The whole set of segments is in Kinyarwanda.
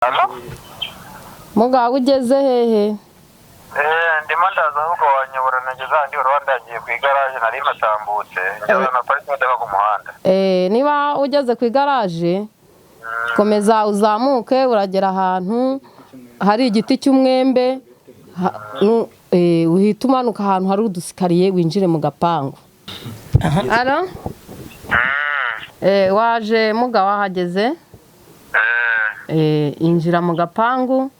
Allo? Mugabo, ugeze hehe? Ndimo ndaza, ahubwo wanyobora nageze ahandi wari wandagiye ku igaraje, nari natambutse ngeze naparitse imodoka ku muhanda. Niba ugeze ku igaraje, komeza uzamuke, uragera ahantu hari igiti cy'umwembe, uhita umanuka ahantu hari udusikariye, winjire mu gapangu. Allo? Waje muga, wahageze? Injira mu gapangu.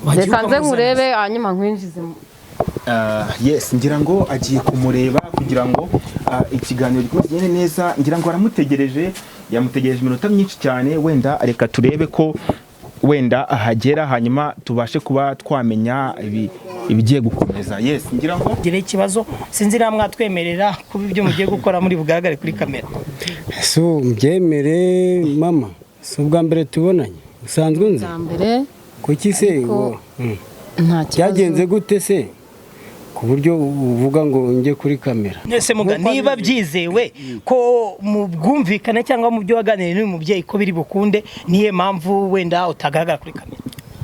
Wagiye Reka nze ukamuzana. nkurebe, hanyuma nkwinjize. Yes, ngira ngo agiye kumureba kugira ngo ikiganiro gikomeze kigende neza. Ngira ngo aramutegereje, yamutegereje iminota myinshi cyane. Wenda reka turebe ko wenda ahagera, hanyuma tubashe kuba twamenya ibigiye gukomeza. Yes, ngira ngo Gire ikibazo, sinzi niba mwatwemerera kuba ibyo mugiye gukora muri bugaragare kuri kamera. Si mbyemere mama, si ubwa mbere tubonanye, usanzwe unzi. Bwa mbere. Kuki se? Ariko nta kibazo. Byagenze gute se ku buryo uvuga ngo njye kuri kamera? Mwese muga, niba byizewe ko mu bwumvikane cyangwa mu byo waganiriye n'uyu mubyeyi ko biri bukunde, niyo mpamvu wenda utagaragara kuri kamera?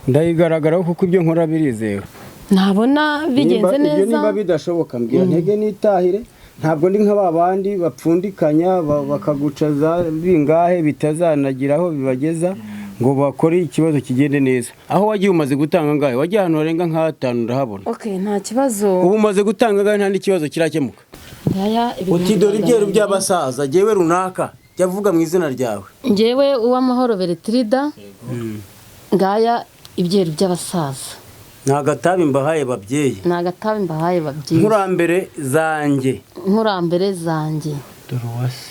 Ndayigaragaraho kuko ibyo nkora birizewe. Ntabona bigenze Ibyo neza. Niba bidashoboka, mbwira ntege nitahire. Ntabwo ndi nka ba bandi bapfundikanya, bakaguca za bingahe bitazanagira aho bibageza ngo bakore ikibazo kigende neza. Aho wagiye umaze gutanga angahe? Wagiye ahantu harenga nk'hatanu, ndahabona. Okay, nta kibazo. Ubu umaze gutanga angahe nta n'ikibazo kirakemuka? Ngaya ibihumbi Uti dore magana ibyeru abiri. by'abasaza, jyewe runaka, jya avuga mu izina ryawe. Njyewe Uwamahoro Beretirida, ngaya ibyeru by'abasaza. Ni agatabi mbahaye, babyeyi. Ni agatabi mbahaye, babyeyi. Nkurambere zanjye. Nkurambere zanjye. Dore uwase,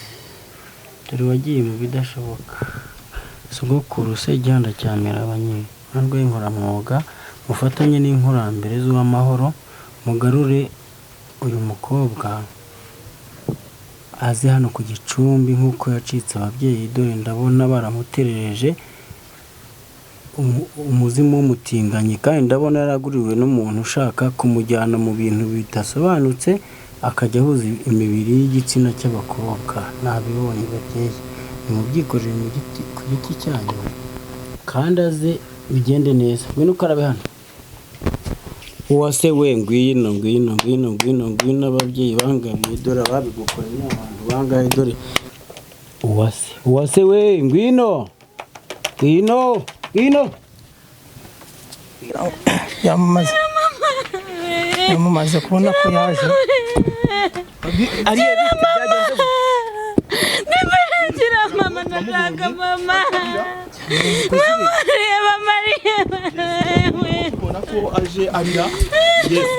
dore wagiye mu bidashoboka, sogokuru se Gihanda cya Mirabanyine rw'inkoramwuga, mufatanye n'inkurambere z'Uwamahoro mugarure uyu mukobwa aze hano ku gicumbi nk'uko yacitse ababyeyi. Dore ndabona baramuterereje umuzimu w'umutinganyi, kandi ndabona yaraguriwe n'umuntu ushaka kumujyana mu bintu bidasobanutse, akajya ahuza imibiri y'igitsina cy'abakobwa. Nabibonye babyeyi, nimubyikorere mu giti ku giti cyanyu, kandi aze bigende neza. Ngwino ukarabe hano, Uwase we, ngwino, ngwino, ngwino, ngwino, ngwino. Ababyeyi bangabiye, dore ababigukoreye ni abantu bangahe? Dore Uwase, Uwase we, ngwino, ngwino, ngwino. Yamaze kubona ko yaje ariye bite, byagenze gute? Nimerekera mama, ndashaka mama, mama, reba Mariya. Ubona ko aje arira, yes.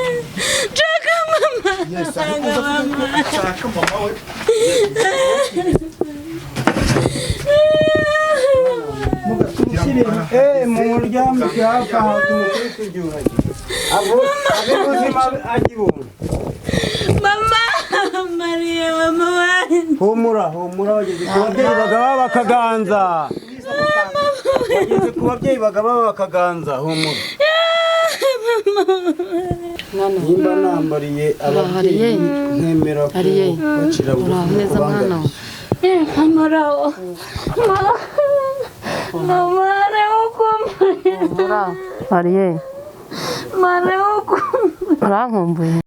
Nshaka mama. Yes, ariko uza avuga ko ashaka mama we. Mu muryamike hafi aho, tumukubite ibyuhagi abo abe muzima agibona. Mama Mariya, mama wanjye. Humura, humura, bageze ku babyeyi bagaba bakaganza, bageze ku babyeyi bagaba bakaganza, humura. Mwana. Nimba nambariye ababyeyi, nkemera Ariye. kubacira bugufi. Uraho neza, mwana we? Muraho mama, mama, reba uko Humura Ariye. Mama, uko Urankumbuye?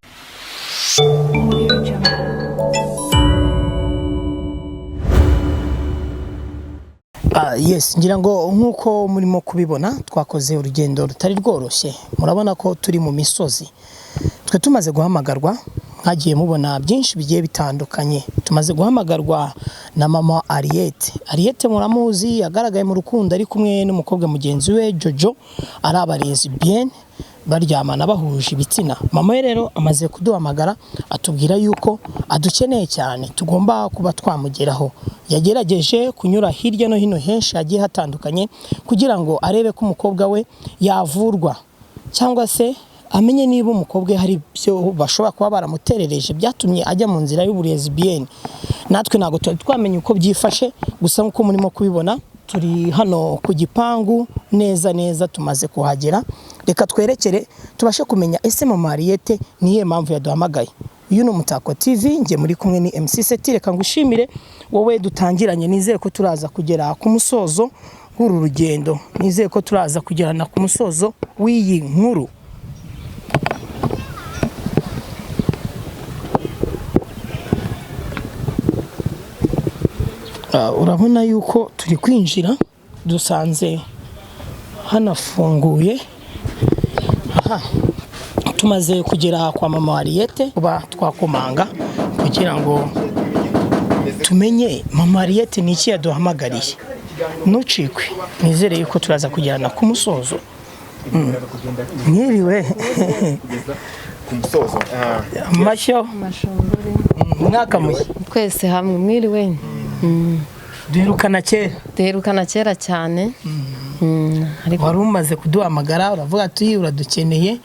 Yes, ngira ngo nk'uko murimo kubibona, twakoze urugendo rutari rworoshye. Murabona ko turi mu misozi. Twe tumaze guhamagarwa, mwagiye mubona byinshi bigiye bitandukanye. Tumaze guhamagarwa na mama Ariete. Ariete muramuzi, yagaragaye mu rukundo ari kumwe n'umukobwa mugenzi we Jojo, ari abarezi bien, baryamana bahuje ibitsina. Mama we rero amaze kuduhamagara, atubwira yuko adukeneye cyane, tugomba kuba twamugeraho. Yagerageje kunyura hirya no hino henshi hagiye hatandukanye kugira ngo arebe ko umukobwa we yavurwa, cyangwa se amenye niba umukobwa we hari ibyo bashobora kuba baramuterereje byatumye ajya mu nzira y'uburezi bien. Natwe ntabwo twari twamenya uko byifashe, gusa nk'uko murimo kubibona, turi hano ku gipangu neza neza, tumaze kuhagera. Reka twerekere tubashe kumenya ese mama Ariete niyo mpamvu yaduhamagaye. Uyu ni Umutako TV, njye muri kumwe ni MC Seti. Reka ngushimire wowe dutangiranye, nizere ko turaza kugera ku musozo w'uru rugendo, nizere ko turaza kugerana ku musozo w'iyi nkuru. Urabona yuko turi kwinjira dusanze hanafunguye. Aha tumaze kugera kwa mama Ariete, kuba twakomanga kugira ngo tumenye mama Ariete ni iki yaduhamagariye. Ntucikwe, nizere yuko turaza kugerana ku musozo. Mwiriwe ku musozo. Amashyo umwaka mushya twese hamwe. Mwiriwe. Duherukana kera, duherukana kera cyane. Wari umaze kuduhamagara uravuga ati uradukeneye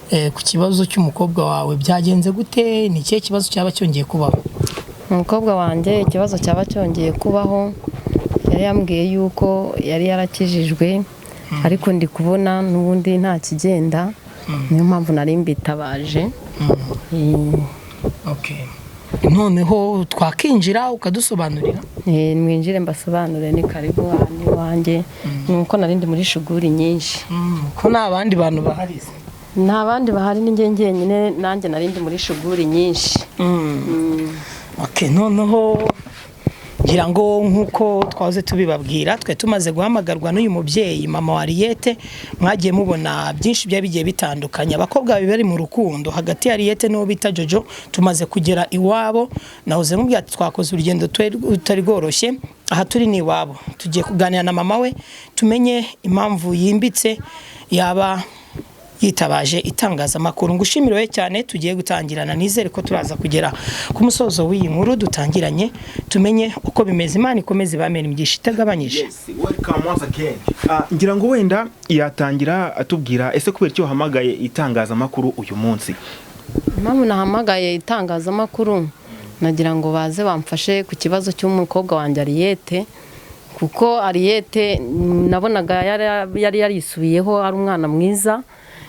ku kibazo cy'umukobwa wawe. Byagenze gute? Ni ikihe kibazo cyaba cyongeye kubaho? Umukobwa wanjye ikibazo cyaba cyongeye kubaho, yari yambwiye yuko yari yarakijijwe, ariko ndi kubona n'ubundi nta kigenda, niyo mpamvu nari mbitabaje. Noneho twakinjira ukadusobanurira? Mwinjire mbasobanurire, ni karibu hano iwanjye. Nuko nari ndi muri shuguri nyinshi. Ko nta bandi bantu bahari? Nta bandi bahari, ni njye njyenyine, nanjye nari ndi muri shuguri nyinshi. Noneho ngira ngo nk'uko twahoze tubibabwira, twe tumaze guhamagarwa n'uyu mubyeyi mama wa Ariete, mwagiye mubona byinshi byari bigiye bitandukanye. Abakobwa babiri bari mu rukundo hagati ya Ariete n'uwo bita Jojo. Tumaze kugera iwabo, nahoze mubwira ati twakoze urugendo rutari rworoshye. Aha turi ni iwabo, tugiye kuganira na mama we tumenye impamvu yimbitse yaba yitabaje itangazamakuru. Ngushimire cyane, tugiye gutangirana, nizere ko turaza kugera ku musozo w'iyi nkuru dutangiranye, tumenye uko bimeze. Imana ikomeze ibamere imigisha itagabanyije. Yes, welcome once again. Ngira ngo wenda yatangira atubwira ese kubera icyo wahamagaye itangazamakuru uyu munsi? Impamvu nahamagaye itangazamakuru, nagira ngo baze bamfashe ku kibazo cy'umukobwa wanjye Ariete, kuko Ariete nabonaga yari yarisubiyeho, ari umwana mwiza,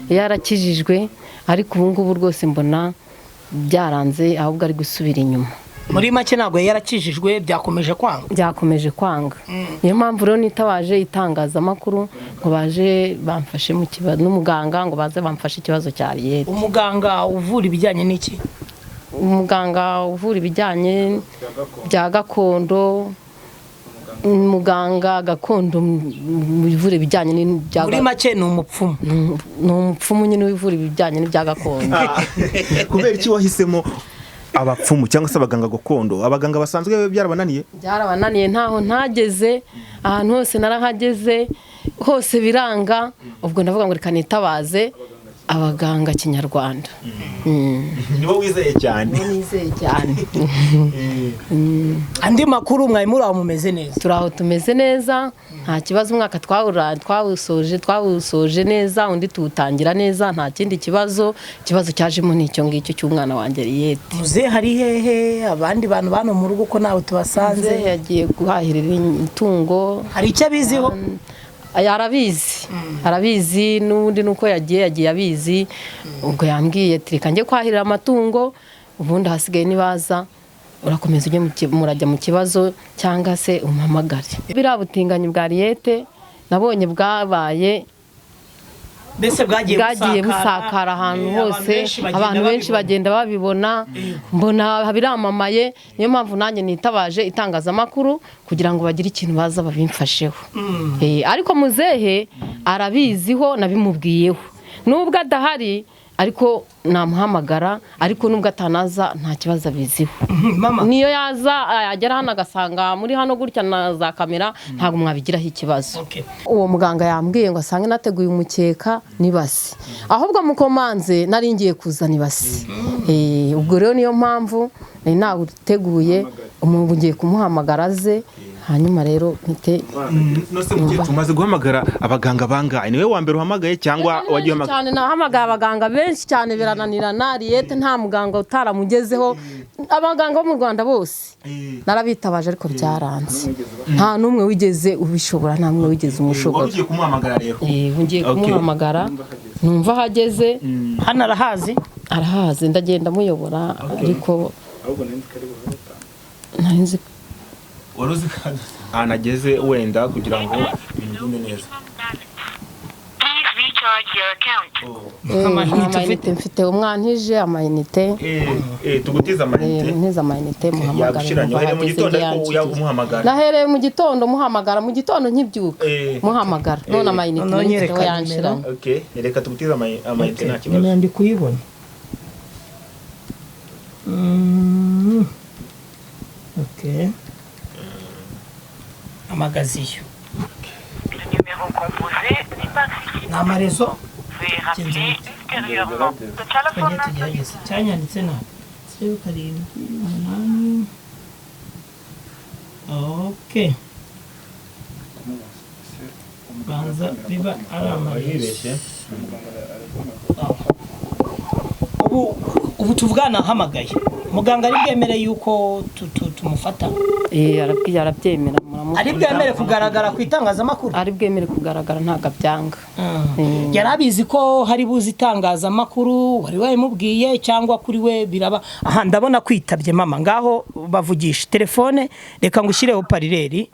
yarakijijwe, ariko ubu ngubu rwose mbona byaranze, ahubwo ari gusubira inyuma. Muri make ntabwo yarakijijwe, byakomeje kwanga. Byakomeje kwanga. Niyo mpamvu rero nitabaje itangazamakuru ngo baje bamfashe mu kibazo, n'umuganga ngo baze bamfashe ikibazo cya Ariete. Umuganga uvura ibijyanye n'iki? Umuganga uvura ibijyanye bya gakondo, muganga gakondo uvura ibijyanye n'ibya Muri make ni umupfumu. Ni umupfumu nyine uvura ibijyanye n'ibya gakondo. Kubera iki wahisemo abapfumu cyangwa se abaganga gakondo? Abaganga basanzwe byarabananiye? Byarabananiye, ntaho ntageze, ahantu hose narahageze, hose biranga. Ubwo ndavuga ngo reka nitabaze abaganga kinyarwanda. Nibo wizeye cyane. Nizeye cyane. Andi makuru mwari muri aho mumeze neza? Turaho tumeze neza, nta kibazo. Umwaka twawusoje neza, undi tuwutangira neza, nta kindi kibazo. Ikibazo cyajemo ni icyo ngicyo cy'umwana wanjye Ariete. Muze hari hehe abandi bantu bano mu rugo ko nawe tubasanze? Yagiye guhahirira itungo. Hari icyo abiziho? Arabizi, arabizi n'ubundi nuko yagiye abizi. Ubwo yambwiye ati reka njye kwahirira amatungo, ubundi hasigaye nibaza urakomeza ujye murajya mu kibazo cyangwa se umpamagare. Biriya butinganyi bwa Ariete nabonye bwabaye mbese bwagiye busakara ahantu hose, abantu benshi bagenda babibona, mbona biramamaye. Niyo mpamvu nanjye nitabaje itangazamakuru kugira ngo bagire ikintu baza babimfasheho. Ariko muzehe arabiziho, nabimubwiyeho, nubwo adahari ariko namuhamagara, ariko nubwo atanaza nta kibazo abiziho. Niyo yaza agera hano agasanga muri hano gutya na za kamera, ntabwo mwabigiraho ikibazo. Uwo muganga yambwiye ngo asange nateguye umukeka n'ibasi, ahubwo mukomanze nari ngiye kuzana ibasi. Ubwo rero niyo mpamvu nari nawuteguye, umuntu ngiye kumuhamagara aze. Hanyuma rero mpite nose mukecuru, umaze guhamagara abaganga bangahe? Niwe wa mbere uhamagaye cyangwa wagiye uhamagara? Cyane nahamagaye abaganga benshi cyane birananirana. Ariete nta muganga utaramugezeho, abaganga bo mu Rwanda bose narabitabaje, ariko byaranze, nta n'umwe wigeze ubishobora, nta n'umwe wigeze umushobora. Ugiye kumuhamagara rero? Ngiye kumuhamagara numva ahageze. Hano arahazi? Arahazi, ndagenda muyobora, ariko nari nzi. Wari uzi ko ahantu ageze wenda kugira ngo ibintu bigende neza. Amayinite mfite, umwantije amayinite. Tugutize amayinite. Ntize amayinite, muhamagara. Yagushiranye. Wahereye mu gitondo, ariko umuhamagara. Nahereye mu gitondo muhamagara, mu gitondo nkibyuka muhamagara, none amayinite Noneho nari mfiteho nyereka yanshiranye. Okay, reka tugutize amayinite, nta kibazo. Nimero ndi kuyibona. Okay. Amagaziyo ni amarezo. Twajya tugerageza cyanyanditse nabi, 0 7 8. Okay, banza biba ari amarezo. Ubu tuvugana ahamagaye muganga, ari bwemere yuko tumufata? Arabyemera, muramukunda. Ari bwemere kugaragara ku itangazamakuru? Ari bwemere kugaragara, ntabwo abyanga. Yari abizi ko hari buze itangazamakuru? Wari wabimubwiye cyangwa kuri we biraba? Aha ndabona kwitabye mama, ngaho bavugisha telefone, reka ngushyireho haut-parleur.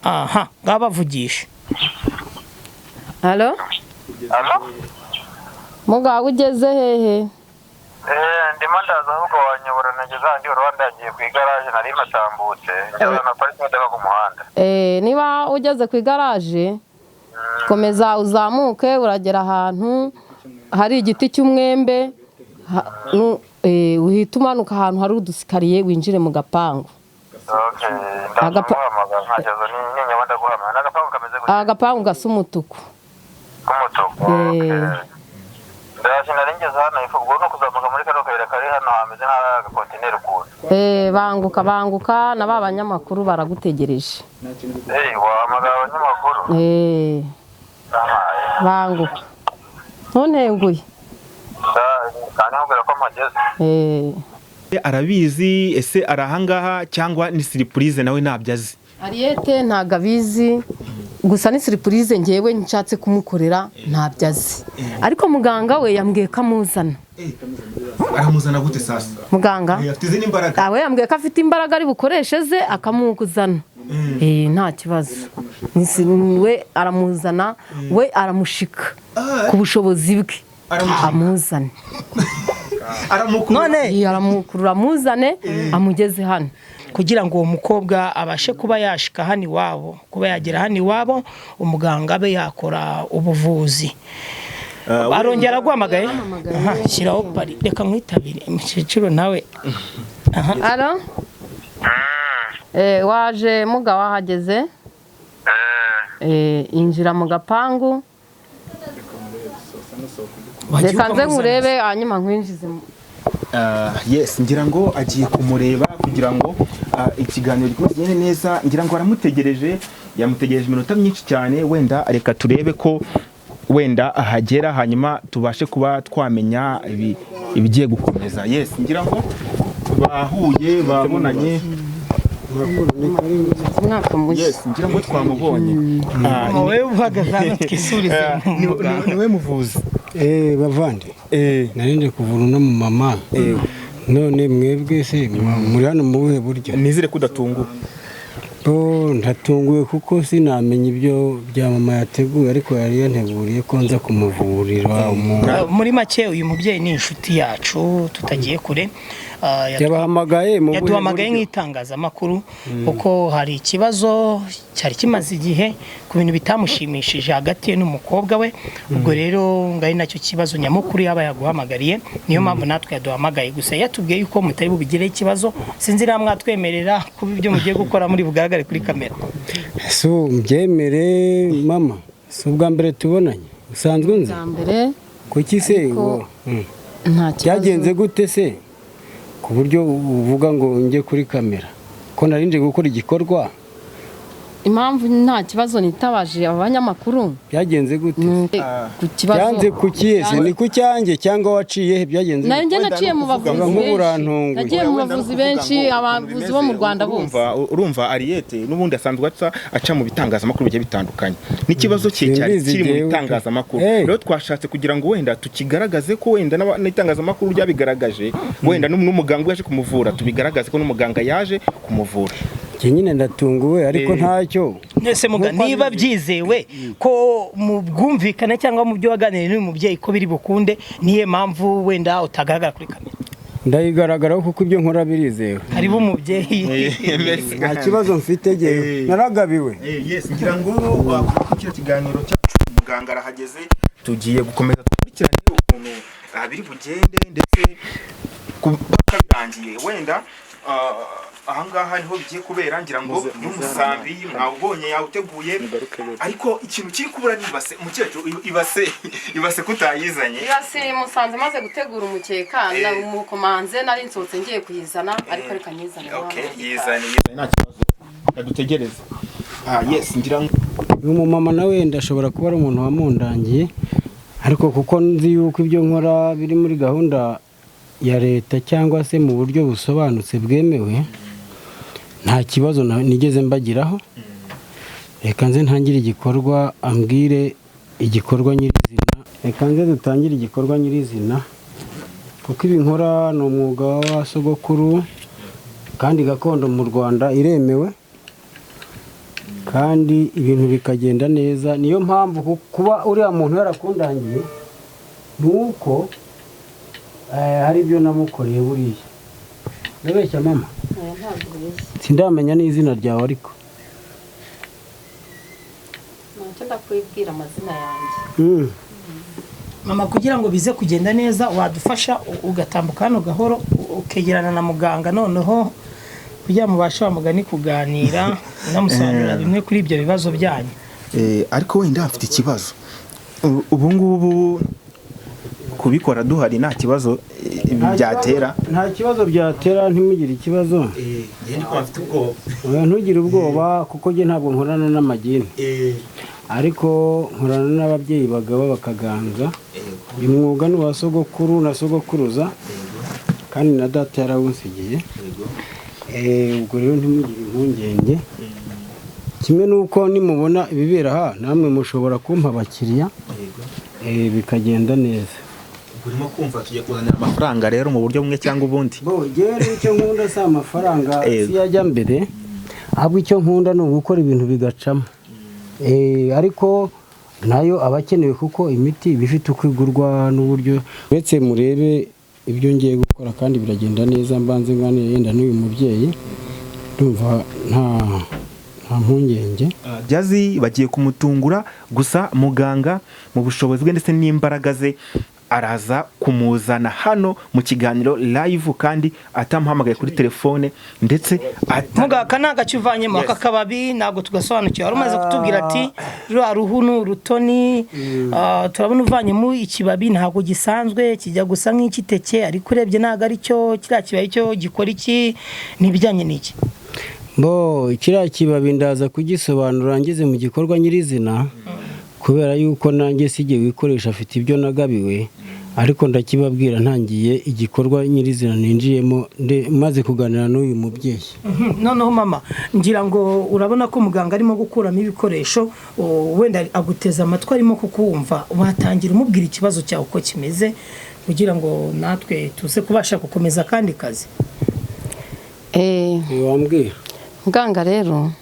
Aha ngaho bavugisha. Halo? Alo? Mugabo, ugeze hehe? Ndimo ndaza, ahubwo wanyobora nageze ahandi wari wandagiye ku igaraje nari matambutse, njya naparitse imodoka ku muhanda. Niba ugeze ku igaraje, komeza uzamuke, uragera ahantu hari igiti cy'umwembe, uhita umanuka ahantu hari udusikariye, winjire mu gapangu. Okay, ndaza. Guhamagara nta kibazo, ninyuma ndaguhamagara. Ni agapangu kameze gutya? Agapangu gasa umutuku. K'umutuku. Okay. Ndaje, nari ngeze hano hepfo, ubwo ni ukuzamuka muri kano kayira kari hano hameze nk'agakontineri ukuntu. Banguka, banguka, na ba banyamakuru baragutegereje. Wahamagara abanyamakuru? Nahaye. Banguka, ntuntenguye. Kandi nkubwira ko mpageze. Arabizi ese ari ahangaha cyangwa ni surprise, nawe ntabyo azi? Ariyete ntabwo abizi, gusa ni surprise ngewe nshatse kumukorera, ntabyo azi, ariko muganga we yambwiye ko amuzana. Aramuzana gute sasa? Muganga. Afite izindi mbaraga. We yambwiye ko afite imbaraga ari bukoreshe ze akamuzana. Nta kibazo. We aramuzana, we aramushika ku bushobozi bwe amuzane. Aramukurura. None Aramukurura amuzane, amugeze hano. Kugira ngo uwo mukobwa abashe kuba yashika hano iwabo, kuba yagera hano iwabo, umuganga abe yakora ubuvuzi. Arongera aguhamagaye. Aha, shyiraho pari, reka nkwitabire umukecuru nawe. Alo? Waje muga, wahageze? Injira mu gapangu. Wagiye Reka nze ukamuzana. nkurebe, hanyuma nkwinjize Yes, ngira ngo agiye kumureba kugira ngo ikiganiro gikomeze kigende neza. Ngira ngo aramutegereje, yamutegereje iminota myinshi cyane. Wenda reka turebe ko wenda ahagera, hanyuma tubashe kuba twamenya ibigiye gukomeza. Yes, ngira ngo bahuye, babonanye. Umwaka mushya. Yes, ngira ngo twamubonye. Wowe uhagaze hano twisurize mu muganga. Niwe muvuzi? Bavandi, nari kuvura uno mumama, none mwebwe se muri hano mu buhe buryo? Nizere ko udatunguwe. Bo ntatunguwe kuko sinamenya ibyo bya mama yateguye, ariko yari yanteguriye ko nza kumuvurira umuntu. Muri make, uyu mubyeyi ni inshuti yacu, tutagiye kure. Yabahamagaye mu buhe Yaduhamagaye buryo? nk'itangazamakuru kuko hari ikibazo cyari kimaze igihe ku bintu bitamushimishije hagati ye n'umukobwa we. Ubwo rero ngo ari nacyo kibazo nyamukuru yaba yaguhamagariye, niyo mpamvu natwe yaduhamagaye. Gusa yatubwiye yuko mutari bubigireho ikibazo. Sinzi niba mwatwemerera kuba ibyo mugiye gukora muri bugaragare kuri kamera. Si mbyemere mama, si ubwa mbere tubonanye, usanzwe unzi. Bwa mbere. Kuki se Ariko nta kibazo. Byagenze gute se ku buryo uvuga ngo njye kuri kamera, ko nari nje gukora igikorwa? Impamvu nta kibazo nitabaje aba banyamakuru Byagenze gute? Ni ku kibazo Byanze ku kihe? Ni ku cyanjye cyangwa waciye he? Byagenze Nari gute? njye naciye mu Wenda bavuzi Nk'ubu benshi, urantunguye. nagiye mu Wenda bavuzi no kuvuga benshi, ngo ukuntu abavuzi bo mu bimeze, Rwanda bose. Urumva Ariyete n'ubundi asanzwe aca mu bitangazamakuru bigiye bitandukanye, n'ikibazo cye cyari Simbizi kiri mu jyewe. bitangazamakuru. Hey. Rero twashatse kugira ngo wenda tukigaragaze ko wenda n'itangazamakuru ryabigaragaje, wenda n'umuganga yaje kumuvura, tubigaragaze ko n'umuganga yaje kumuvura. Njye nyine ndatunguwe, ariko ntacyo. Mwese muga niba byizewe ko mu bwumvikane cyangwa mu byo waganiriye n'uyu mubyeyi ko biri bukunde, niyo mpamvu wenda utagaragara kuri kamera? Ndayigaragaraho kuko ibyo nkora birizewe. Hariho umubyeyi. Nta kibazo mfite jyewe, naragabiwe. Yes, ngira ngo kino kiganiro cyacu, muganga arahageze, tugiye gukomeza dukurikirane ukuntu biri bugende ndetse paka birangiye. Wenda ahangaha niho bigiye kubera, ngira ngo n'umusambi mwawubonye yawuteguye, ariko ikintu kiri kubura ni ibase. Umukecuru, ibase, ibase kutayizanye? Ibase musanze maze gutegura umukeka, namukomanze, nari nsohotse ngiye kuyizana, ariko reka nyizane. Okay, yizane, yizane, nta kibazo, reka dutegereze. Yes, ngira ngo Uyu mumama nawe wenda ashobora kuba ari umuntu wamundangiye, ariko kuko nzi yuko ibyo nkora biri muri gahunda ya leta cyangwa se mu buryo busobanutse bwemewe, nta kibazo nigeze mbagiraho. Reka nze ntangire igikorwa, ambwire igikorwa nyirizina. Reka nze dutangire igikorwa nyirizina, kuko ibi nkora ni umwuga wa sogokuru kandi gakondo mu Rwanda iremewe, kandi ibintu bikagenda neza. Niyo mpamvu kuba uriya muntu yarakundangiye ni uko hari ibyo namukoreye buriya. Ndabeshya mama? Sindamenya n'izina ryawe ariko. Ntacyo, ndakwibwira amazina yanjye. Mama, kugira ngo bize kugenda neza, wadufasha ugatambuka hano gahoro, ukegerana na muganga, noneho kugira mubashe wa mugani kuganira, unamusobanurira bimwe kuri ibyo bibazo byanyu. Ariko wenda mfite ikibazo. Ubu ngubu kubikora duhari nta kibazo byatera? Nta kibazo byatera, ntimugire ikibazo. Njye ndiko mfite ubwoba. Oya, ntugire ubwoba, kuko njye ntabwo nkorana n'amagini, ariko nkorana n'ababyeyi bagaba bakaganza. Uyu mwuga ni uwa sogokuru na sogokuruza, kandi na data yarawunsigiye. Ubwo rero ntimugire impungenge, kimwe n'uko nimubona ibibera aha namwe mushobora kumpa abakiriya, bikagenda neza. Urimo kumva tugiye kuzanira amafaranga rero mu buryo bumwe cyangwa ubundi. Bo njyewe rero icyo nkunda si amafaranga, Yego. si ajya mbere, ahubwo icyo nkunda ni ugukora ibintu bigacamo. Ariko nayo aba akenewe, kuko imiti iba ifite uko igurwa n'uburyo. Uretse murebe ibyo ngiye gukora, kandi biragenda neza. Mbanze nganire yenda n'uyu mubyeyi, ndumva nta mpungenge. Jazzy bagiye kumutungura gusa, muganga mu bushobozi bwe ndetse n'imbaraga ze araza kumuzana hano mu kiganiro live, kandi atamuhamagaye kuri telefone ndetse Muga, aka ni agace uvanyemo aka kababi, ntabwo tugasobanukiwe. Wari umaze kutubwira ati ruriya ruhu ni urutoni. Turabona uvanyemo ikibabi, ntabwo gisanzwe, kijya gusa nk'ikiteke, ariko urebye ntabwo ari cyo. Kiriya kibabi cyo gikora iki? Ni ibijyanye n'iki? Bo, kiriya kibabi ndaza kugisobanura ngeze mu gikorwa nyirizina, kubera yuko nanjye sijye wikoresha, afite ibyo nagabiwe, ariko ndakibabwira ntangiye igikorwa nyirizina ninjiyemo maze kuganira n'uyu mubyeyi. Noneho mama, ngira ngo urabona ko muganga arimo gukuramo ibikoresho, wenda aguteze amatwi, arimo kukumva. Watangira umubwira ikibazo cyawe uko kimeze, kugira ngo natwe tuze kubasha gukomeza akandi kazi. Wambwira. Muganga rero,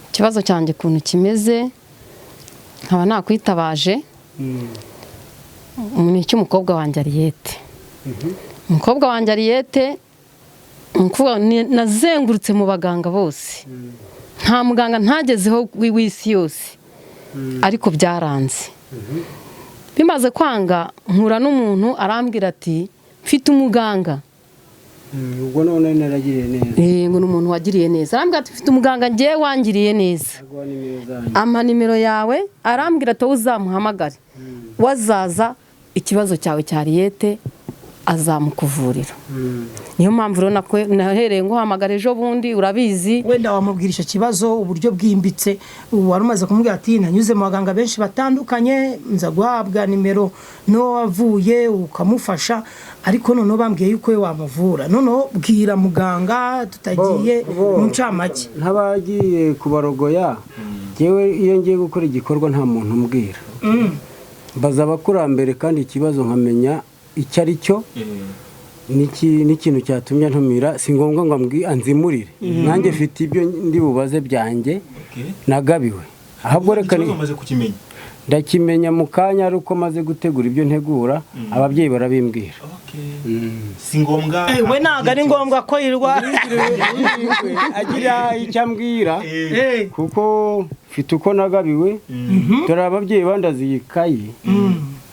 ikibazo cyanjye ukuntu kimeze, nkaba nakwitabaje, ni icy'umukobwa wanjye Ariyete. Umukobwa wanjye Ariyete, ni ukuvuga nazengurutse mu baganga bose, nta muganga ntagezeho w'isi yose, ariko byaranze. Bimaze kwanga, mpura n'umuntu arambwira ati mfite umuganga. Ubwo none naragiriye neza. Ngo ni umuntu wagiriye neza. Arambwira ati mfite umuganga ngewe wangiriye neza. Aguha nimero zanjye. Ampa nimero yawe, arambwira ati wowe uzamuhamagare, wazaza ikibazo cyawe cya Ariyete. Azamukuvurira. Niyo mpamvu rero nahereye nguhamagara ejo bundi, urabizi. Wenda wamubwira icyo kibazo uburyo bwimbitse. Wari umaze kumubwira ati nanyuze mu baganga benshi batandukanye, nza guhabwa nimero n'uwo wavuye ukamufasha, ariko noneho bambwiye yuko we wamuvura. Noneho bwira muganga tutagiye mu ncamake. Ntabagiye kubarogoya. Yewe, iyo ngiye gukora igikorwa nta muntu umbwira, mbaza abakurambere, kandi ikibazo nkamenya icyo ari cyo n'ikintu cyatumye ntumira. Si ngombwa ngo anzimurire, nanjye mfite ibyo ndi bubaze byanjye nagabiwe. Ahubwo reka Ikibazo umaze kukimenya? Ndakimenya mu kanya, ari uko maze gutegura ibyo ntegura, ababyeyi barabimbwira. Si ngombwa. We ntabwo ari ngombwa ko yirwa Agira icyo ambwira, kuko mfite uko nagabiwe. Dore ababyeyi bandaze iyi kayi,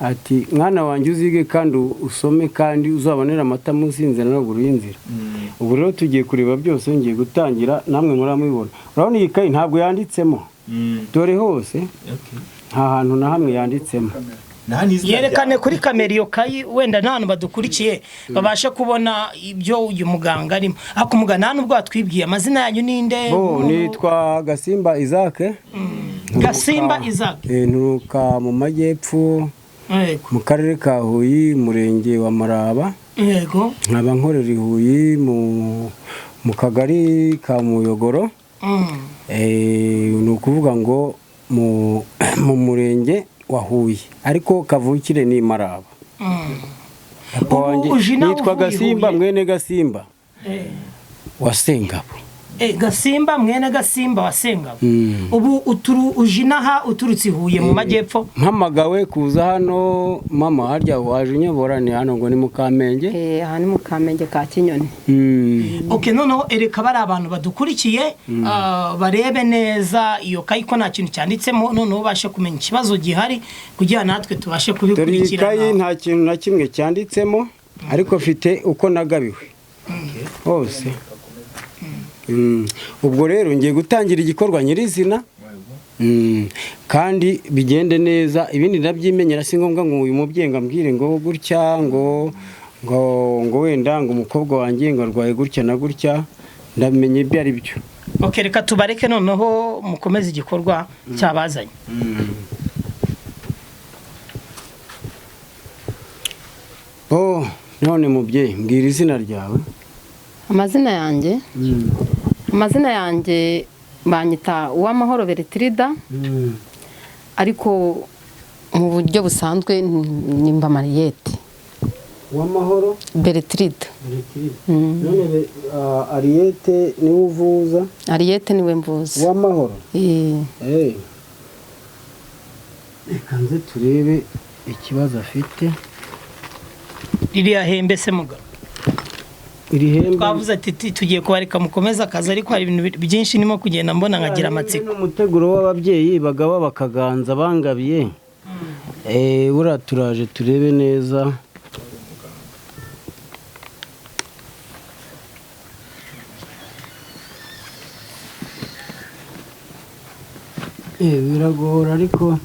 ati mwana wanjye uzige kandi usome kandi uzabonere amata munsi y'inzira no ruguru y'inzira. Ubu rero tugiye kureba byose, ngiye gutangira namwe muramubibona. Urabona iyi kayi ntabwo yanditsemo, dore hose nta hantu na hamwe yanditsemo. Nta n'izina Yerekane ryawe. kuri kamera iyo kayi, wenda nta hantu badukurikiye babashe kubona ibyo uyu muganga arimo. Ariko muganga, nta nubwo watwibwiye amazina yanyu, ninde? Bo nitwa Gasimba Isaac. Gasimba Isaac. Nturuka mu majyepfo, Yego. mu karere ka Huye, umurenge wa Maraba. Nkaba nkorera i Huye mu kagari ka Muyogoro. Ni ukuvuga ngo mu murenge wa Huye, ariko kavukire ni Maraba. Papa Ubu wanjye uje inaha nitwa uvuye i Gasimba Huye? mwene Gasimba wa Sengabo. Gasimba mwene Gasimba wa Sengabo. Ubu uturu uje inaha uturutse i Huye mu majyepfo? Mpamagawe kuza hano, mama, harya waje unyobora ni hano ngo ni mu Kamenge. Aha ni mu Kamenge ka Kinyoni. Okay, noneho ereka bari abantu badukurikiye, barebe neza iyo kayi ko nta kintu cyanditsemo, noneho ubashe kumenya ikibazo gihari kugira natwe tubashe Dore iyi kayi, kubikurikirana. nta kintu na kimwe cyanditsemo, ariko mfite uko nagabiwe hose. Ubwo rero ngiye gutangira igikorwa nyirizina, kandi bigende neza, ibindi ndabyimenyera. Si ngombwa ngo uyu mubyeyi ngo ambwire ngo gutya, ngo wenda ngo umukobwa wanjye ngo arwaye gutya na gutya, ndamenye ibyo ari byo. Okay, reka tubareke noneho mukomeze igikorwa cyabazanye. Oh, none mubyeyi, mbwira izina ryawe. Amazina yanjye banyita Uwamahoro Beretirida, ariko mu buryo busanzwe ni mba Mariyete. Uwamahoro Beretirida. None Ariyete niwe uvuza? Ariyete niwe mvuza. Uwamahoro. Eh. Reka nze turebe ikibazo afite. Ririya hembe se mugabo? Iri hembe Twavuze ati tugiye kubareka mukomeze akazi, ariko hari ibintu byinshi ndimo kugenda mbona nkagira amatsiko. Ni umuteguro w'ababyeyi bagaba bakaganza bangabiye. Buriya turaje turebe neza. Biragora, ariko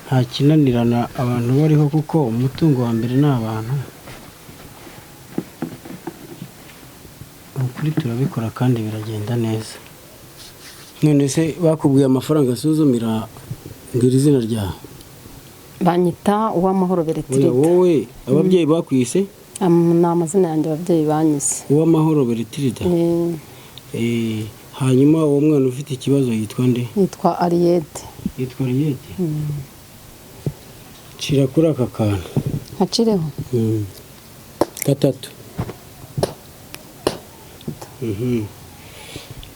nta kinanirana abantu bariho, kuko umutungo wa mbere ni abantu. Ni ukuri turabikora kandi biragenda neza. None se bakubwiye amafaranga asuzumira? Mbwira izina ryawe. Banyita Uwamahoro Oya, Beretirida. Wowe ababyeyi bakwise? Ni amazina yanjye ababyeyi banyise. Uwamahoro Beretirida. Eh. Hanyuma uwo mwana ufite ikibazo yitwa nde? Yitwa Ariyete. Yitwa Ariyete. Cira kuri aka kantu. Nkacireho? Gatatu.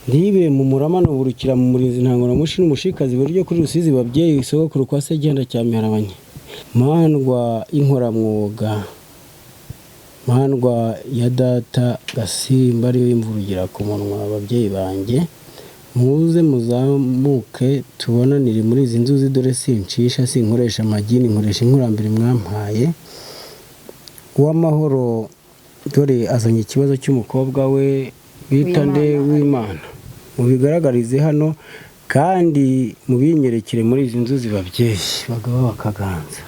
Ntibe mu murama nuburukira mu murinzi ntangora mushi n'umushikazi buryo kuri Rusizi babyeyi sogokuru kwa Segenda cya Miharabanye mandwa inkoramwuga mandwa ya data Gasimba ariyo imvurugira ku munwa. Ababyeyi banjye, muze muzamuke tubonanire muri izi nzuzi. Dore sincisha, sinkoresha amagini, nkoresha inkurambere mwampaye. Uwamahoro dore azanye ikibazo cy'umukobwa we bita nde? W'Imana. Mubigaragarize hano kandi mubinyerekere muri izi nzuzi babyeyi bagaba bakaganza.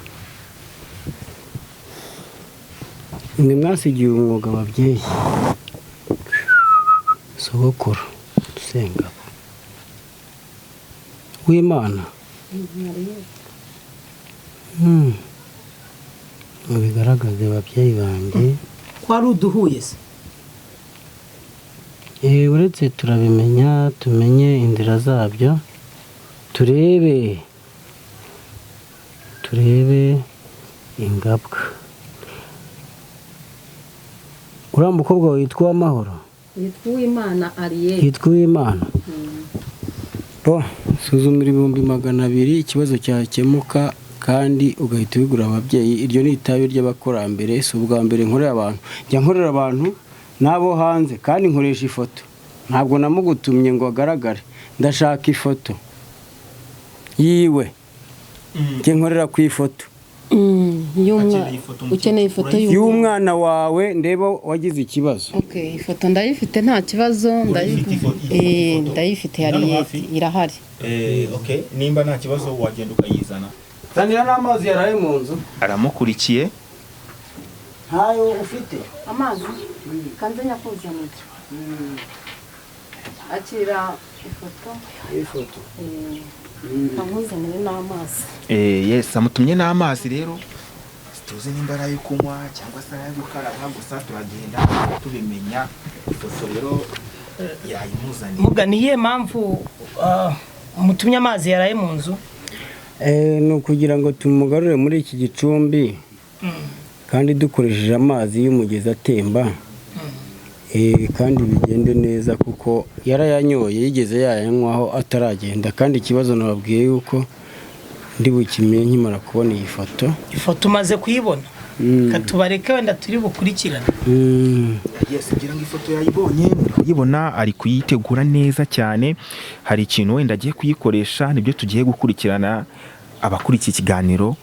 Mwe mwasigiye umwuga ababyeyi, sogokuru Sengabo w'Imana. Mubigaragaze babyeyi banjye. Ko ari uduhuye se? Uretse turabimenya, tumenye inzira zabyo, turebe ingabwa. Uriya mukobwa witwa Uwamahoro, Yitwa Uwimana Ariel. Yitwa Uwimana. Bo suzumira 200,000 ikibazo cyakemuka, kandi ugahita ubigura ababyeyi. Iryo ni itabi ry'abakurambere, si ubwa mbere nkorera abantu. Njya nkorera abantu n'abo hanze, kandi nkoresha ifoto. Ntabwo namugutumye ngo agaragare, ndashaka ifoto yiwe. Njye nkorera ku ifoto. Ukeneye ifoto y'umwana wawe, ndeba wagize ikibazo. Okay, ifoto ndayifite nta kibazo, ndayifite Harriet irahari. Okay, nimba nta kibazo wagenda ukayizana. Zanira n'amazi yaraye mu nzu. Aramukurikiye. Ntayo ufite? Amazi kanze nyakuzanira. Akira ifoto. Ifoto. Kamuzanire n'amazi. Yes, amutumye n'amazi rero. Tuzi nimba ari ayo kunywa cyangwa se ari ayo gukaraba, gusa turagenda tubimenya. Ifoto rero yayimuzaniye. Muga, niye mpamvu mutumye amazi yaraye mu nzu? Ni ukugira ngo tumugarure muri iki gicumbi, kandi dukoresheje amazi y'umugezi atemba, kandi bigende neza, kuko yarayanyoye, yigeze yayanywaho ataragenda. Kandi ikibazo nababwiye yuko ndi bukimenye nkimara kubona iyi foto. Ifoto umaze kuyibona, katubareke wenda turi bukurikirane. Yes, ngira ngo ifoto yayibonye, muri kuyibona, ari kuyitegura neza cyane. Hari ikintu wenda agiye kuyikoresha, nibyo tugiye gukurikirana. Abakurikiye ikiganiro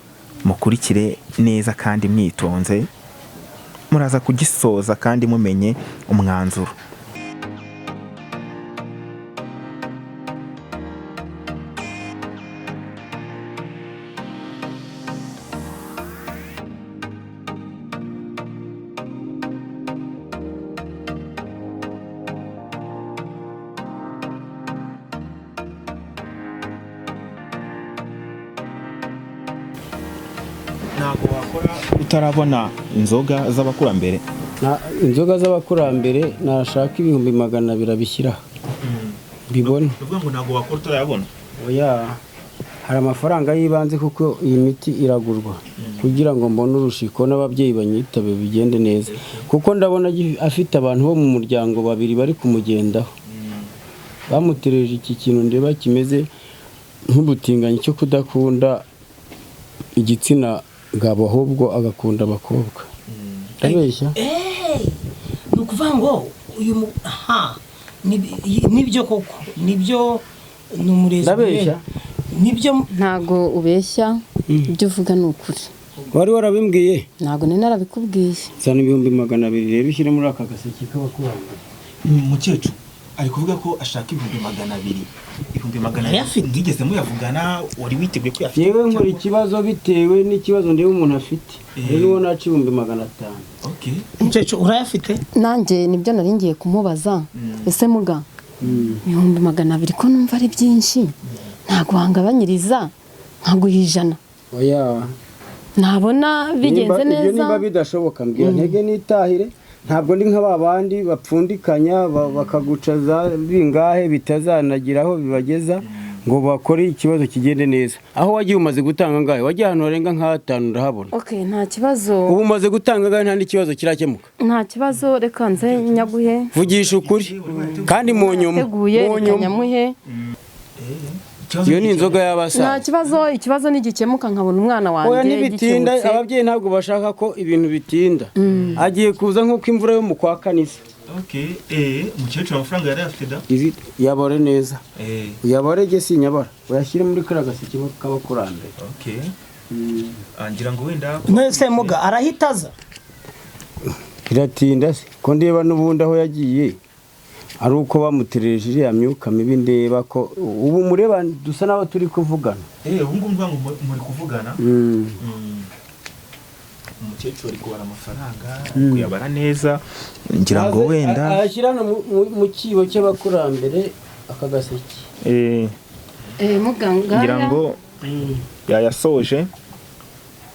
mukurikire neza kandi mwitonze, muraza kugisoza kandi mumenye umwanzuro. Ntabwo wakora utarabona inzoga z'abakurambere. Inzoga z'abakurambere nashaka 200,000 abishyira mbibone. Uvuga ngo ntabwo wakora utarayabona? Oya, hari amafaranga y'ibanze, kuko iyi miti iragurwa kugira ngo mbone urushiko n'ababyeyi banyitabe bigende neza, kuko ndabona afite abantu bo mu muryango babiri bari kumugendaho, bamutereje iki kintu ndeba kimeze nk'ubutinganyi cyo kudakunda igitsina gabo, ahubwo agakunda abakobwa. Ndabeshya? Ni ukuvuga ngo uyu nibyo koko, nibyo, ni umurezi. Ndabeshya? Nibyo. Ntago ubeshya, ibyo uvuga ni ukuri. Wari warabimbwiye? Ntago nari narabikubwiye. Zana 200,000 rero ushyire muri aka gaseke k'abakurambere. Mukecuru ari kuvuga ko ashaka 200,000. 200,000 mwigeze muyavugana? Wari witeguye ko yafite? Yewe nkora ikibazo bitewe n'ikibazo ndeba umuntu afite. Rero naca 500,000. Okay. Mukecuru urayafite? Nanjye nibyo nari ngiye kumubaza. Ese muga, 200,000 ko numva ari byinshi, ntago wangabanyiriza nkaguha 100? Oya. Nabona bigenze neza. Ibyo niba bidashoboka mbwira ntege nitahire. Ntabwo ndi nka babandi bapfundikanya bakaguca za bingahe bitazanagiraho bibageza ngo bakore ikibazo kigende neza. Aho wagiye umaze gutanga angahe? Wagiye ahantu harenga nka 5 ndahabona. Okay, nta kibazo. Ubu umaze gutanga angahe nta n'ikibazo kirakemuka? Nta kibazo, reka nze nyaguhe. Vugisha ukuri kandi mu nyuma. Nyamuhe. Iyo ni inzoga y'abasaza. Nta kibazo, ikibazo nigikemuka nkabona umwana wanjye. Oya nibitinda, ababyeyi ntabwo bashaka ko ibintu bitinda. Agiye kuza nkuko imvura yo mu kwa kanisa. Okay, mukecuru amafaranga yari afite da? Izi yabore neza. Yabore ge sinyabara. Uyashyire muri kara gaseke k'abakurambere. Okay. Ngira ngo wenda mwese muga arahitaza. Biratinda se ko ndeba n'ubundi aho yagiye ari uko bamutereje iriya myuka mibi, ndeba ko ubu mureba dusa n'aho turi kuvugana. Ubu ngubu ngo muri kuvugana. Umukecuru ari kubara amafaranga, kuyabara neza, ngira ngo wenda ayashyira hano mu cyibo cy'abakurambere, aka gaseke. Muganga. Ngira ngo yayasoje.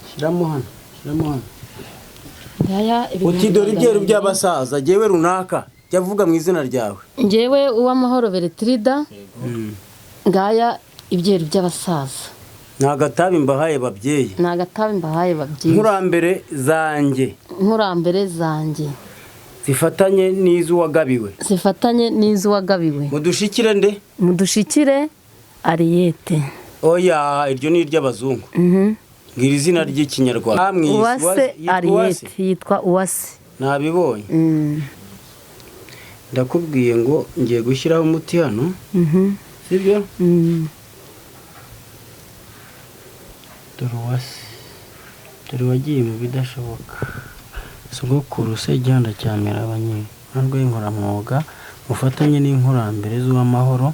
Shyiramo hano, shyiramo hano. Ngaya ibihumbi Uti dore magana ibyeru abiri. by'abasaza, jyewe runaka, jya avuga mu izina ryawe. Njyewe Uwamahoro Beretirida, ngaya ibyeru by'abasaza. Ni agatabi mbahaye, babyeyi. Ni agatabi mbahaye, babyeyi. Nkurambere zanjye. Nkurambere zanjye. Zifatanye n'iz'uwagabiwe. Zifatanye n'iz'uwagabiwe. Mudushikire nde? Mudushikire Ariyete. Oya, iryo ni iry'abazungu. Mbwira izina ry'ikinyarwanda. Namwise Uwase. Yitwa Uwase? Ariyete, yitwa Uwase. Nabibonye. Ndakubwiye ngo ngiye gushyiraho umuti hano, sibyo? Mm. Dore Uwase, dore wagiye mu bidashoboka. Sogokuru se Gihanda cya Mirabanyiri, narwo y'inkoramwuga, mufatanye n'inkurambere z'uwamahoro,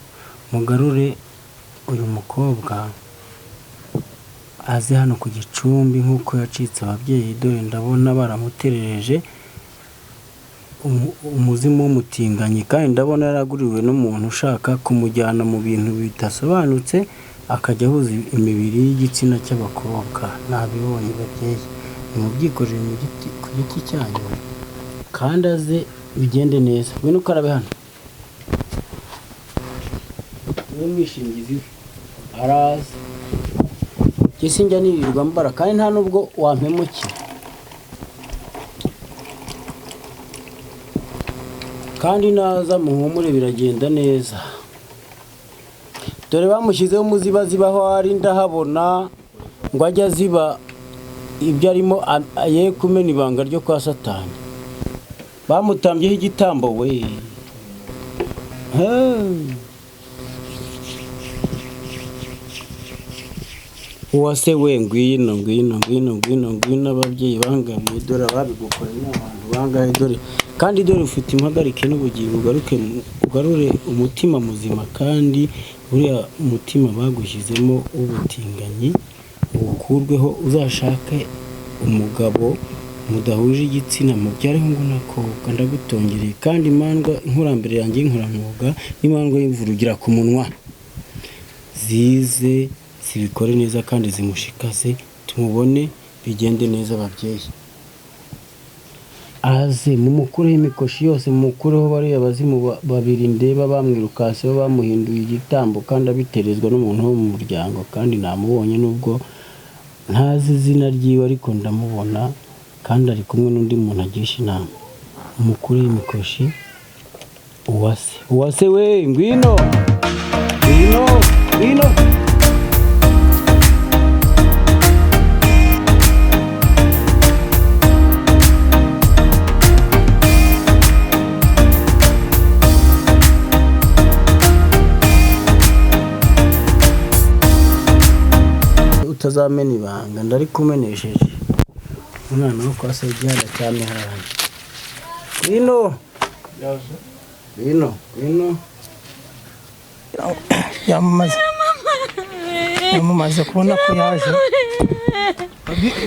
mugarure uyu mukobwa aze hano ku gicumbi nk'uko yacitse ababyeyi. Dore ndabona baramuterereje umuzimu w'umutinganyi, kandi ndabona yaraguriwe n'umuntu ushaka kumujyana mu bintu bidasobanutse, akajya ahuza imibiri y'igitsina cy'abakobwa. Nabibonye, babyeyi. Nimubyikorere mu giti ku giti cyanyu, kandi aze bigende neza. Ngwino ukarabe hano, niwe mwishingizi we, araza. Njye sinjya nirirwa mbara, kandi nta nubwo wampemukira. Kandi naza muhumure, biragenda neza. Dore bamushyizeho umuzibaziba, aho ari ndahabona, ngo ajye aziba ibyo arimo, ye kumena ibanga ryo kwa Satani. Bamutambyeho igitambo we. Hey. Uwase we, ngwino, ngwino, ngwino, ngwino, ngwino. Ababyeyi bangamiye, dore ababigukoreye ni abantu bangahe? Dore kandi, dore ufite impagarike n'ubugingo. Ugaruke, ugarure umutima muzima, kandi uriya mutima bagushyizemo w'ubutinganyi uwukurweho. Uzashake umugabo mudahuje igitsina, mubyare hungu n'akobwa. Ndagutongereye, kandi imandwa inkurambere yanjye y'inkoramwuga n'imandwa y'imvurugira ku munwa zize zibikore neza kandi zimushikaze, tumubone bigende neza. Ababyeyi, aze mumukureho imikoshi yose, mumukureho bariya bazimu babiri ndeba bamwirukanseho, bamuhinduye igitambo, kandi abiterezwa n'umuntu wo mu muryango. Kandi namubonye, nubwo ntazi izina ryiwe, ariko ndamubona, kandi ari kumwe n'undi muntu agisha inama. Mumukureho imikoshi. Uwase, Uwase we, ngwino, ngwino, ngwino. Utazamena ibanga, ndarikumenesheje. Umwana wo kwa Segihanda cya Miharane, ngwino, ngwino, ngwino. Yamamaze kubona ko yaje.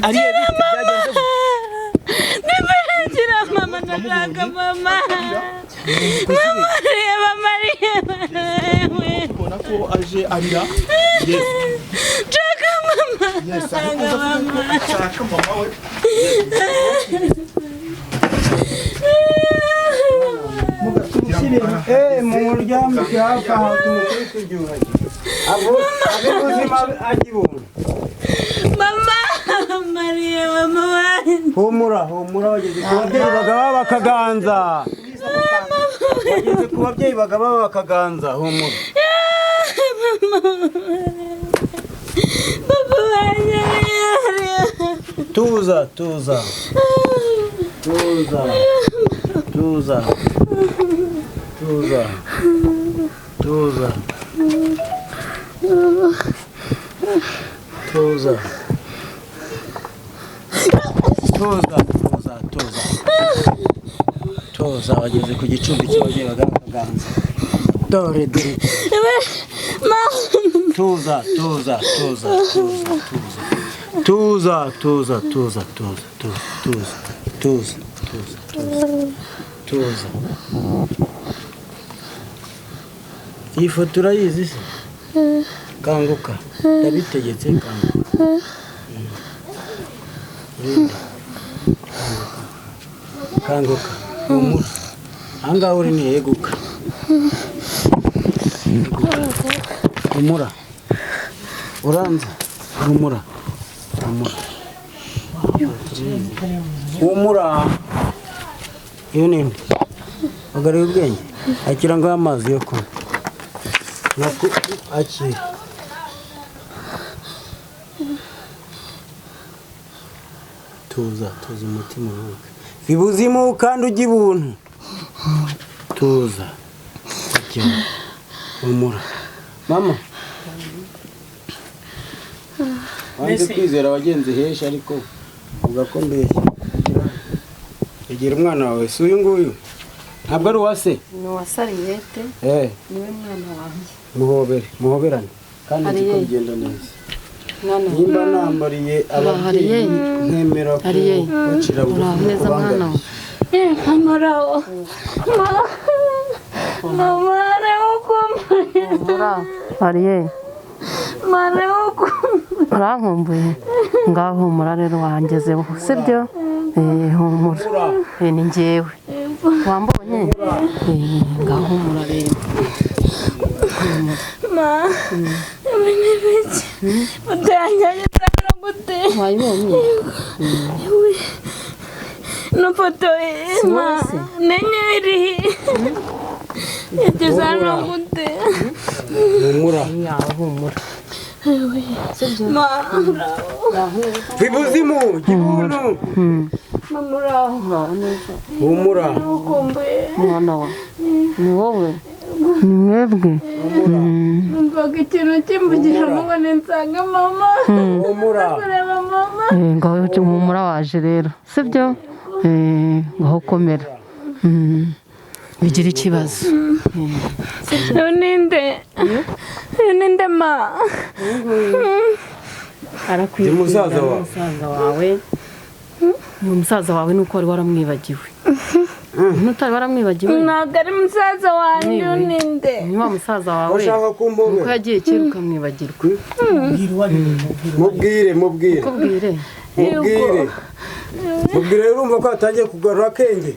Ariye, byagenze gute? Nimerekera mama, ndashaka mama. Mama, reba Mariya. Ubona ko aje arira. Yes. Nshaka mama. Yes, ariko avuga ko ashaka mama we. Mu muryambike hafi aho, tumukubise ibyuhagi, abe ubuzima agibunga. Mama, Mariya, mama wanjye. Humura, humura, wageze ku babyeyi bagaba bakaganza, wageze ku babyeyi bagaba bakaganza, humura. Papa wanjye, Mariya. Tuza, tuza, tuza, tuza, tuza, tuza, tuza, tuza, tuza, tuza, tuza. Wageze ku gicumbi cy'ababyeyi bagaba bakaganza. Dore, dore. Mama. Tuza, tuza, tuza, tuza, tuza. Tuza, tuza, tuza, tuza, tuza, tuza, tuza, tuza, tuza, tuza. Iyi foto urayizi se? Kanguka, ndabitegetse, kanguka. Rinda. Kanguka, kanguka, humura. Ahangaha uri ntiheguka. Humura, uranza, humura, humura, humura. Iyo ni nde? Wagaruye ubwenge? Akira ngo amazi yo kunywa. Akira. Tuza, tuza umutima uruhuke. Ibuzimu kandi ujya ibuntu. Tuza. Akira. Humura. Mama. Wanze kwizera abagenzi hesha ariko uvuga ko mbeshya. Egera umwana wawe, si uyu nguyu? Ntabwo ari uwa se? Ni uwa Sariyete. Niwe mwana wanjye. Muhobere, muhoberane. Kandi nzi ko bigenda neza. Nimba nambariye ababyeyi nkemera kubacira bugufi neza mwana wawe. Mama, mama, Ariye. Urankumbuye? Ngaho humura rero wangezeho, sibyo? Humura. Ni njyewe. Wambonye? Ngaho humura rero. Ma, Wayibonye? No foto ma, nenye iri. Yageze gute? Humura. Humura. Ma, Ibuzimu, gibuntu. Mama, Humura. Mwana wa. Ni wowe? Ni mwebwe? Numvaga ikintu kimbugiramo ngo ninsanga mama. Humura. Kureba mama. Ngaho humura waje rero, sibyo? Ngaho komera. Bigira ikibazo. Ninde? Ninde ma? Arakwibwira. Musaza wawe. Musaza wawe. Ni umusaza wawe nuko wari waramwibagiwe. Ntutari waramwibagiwe? Ntabwo ari musaza wanjye, ninde? Ni wa musaza wawe. Ushaka kumpobera? Nuko yagiye kera ukamwibagirwa. Mubwire, mubwire. Mubwire. Mubwire. Mubwire, urumva ko atangiye kugarura akenge.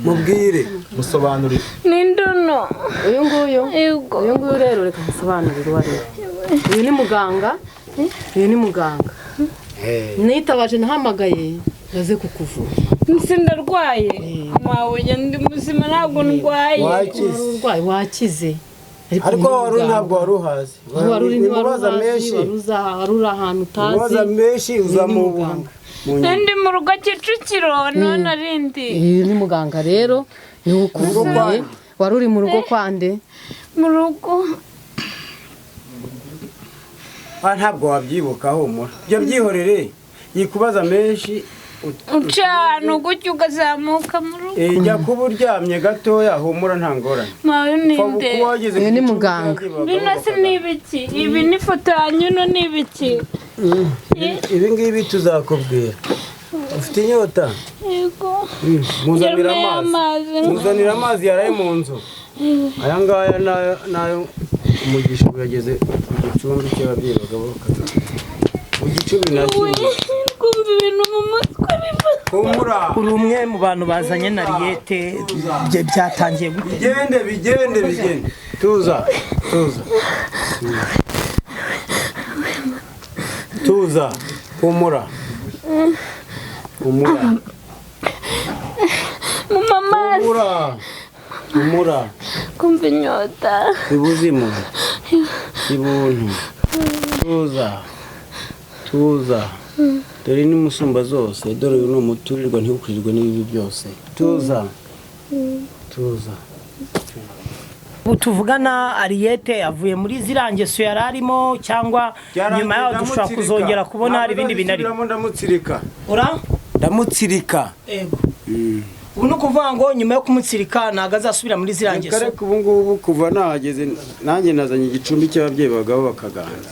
Mubwire. Musobanurire. Ninde uno? Uyu nguyu? Yego. Uyu nguyu rero reka musobanurire uwo ari we. Uyu ni muganga. Uyu ni muganga. Nitabaje nahamagaye baze kukuvura. Ndarwaye. Mawe ndi muzima ntabwo ndwaye. Wakize. Wakize. Ariko wari ntabwo wari uhazi. Wari uri wari uri ahantu utazi. Umubaza menshi uzamubuhanga. Ndi mu rugo Kicukiro none arindi. Uyu ni muganga rero ni ukuvuye. Wari uri mu rugo kwande? Mu rugo. Ntabwo wabyibuka humura. Ibyo byihorere yikubaza menshi. Ucana gutyo ukazamuka mu rugo. Jya kuba uryamye gatoya humura nta ngorane. Mawe ninde? Uyu ni muganga. Bino si ni ibiki? Ibi ni foto yanyu no ni ibiki? Ibi ngibi tuzakubwira. Ufite inyota? Yego. Muzanira amazi. Muzanira amazi yaraye mu nzu. Aya ngaya nayo umugisha yageze ku gicumbi cy'ababyeyi bagabo. Mu gicumbi nacyo. Kumva ibintu mu mutwe biva. Humura. Uri umwe mu bantu bazanye na Riyete, byatangiye gute? Bigende, bigende, bigende. Tuza, tuza. Tuza, humura. Humura. Mama. Humura. Humura. Kumva inyota. Ibuzimu. Ibuntu. Tuza. Tuza. Dore ni musumba zose, dore uyu ni umuturirwa ntiwukwirirwe n'ibibi byose. Tuza. Tuza. Ubu tuvugana Ariyete avuye muri ziriya ngeso yari arimo, cyangwa nyuma yaho dushobora kuzongera kubona hari ibindi bintu arimo? Ndamutsirika. Ura? Ndamutsirika. Yego. Ubu ni ukuvuga ngo nyuma yo kumutsirika ntabwo azasubira muri ziriya ngeso. Reka ubu ngubu kuva nahageze nanjye nazanye igicumbi cy'ababyeyi bagabo bakaganza.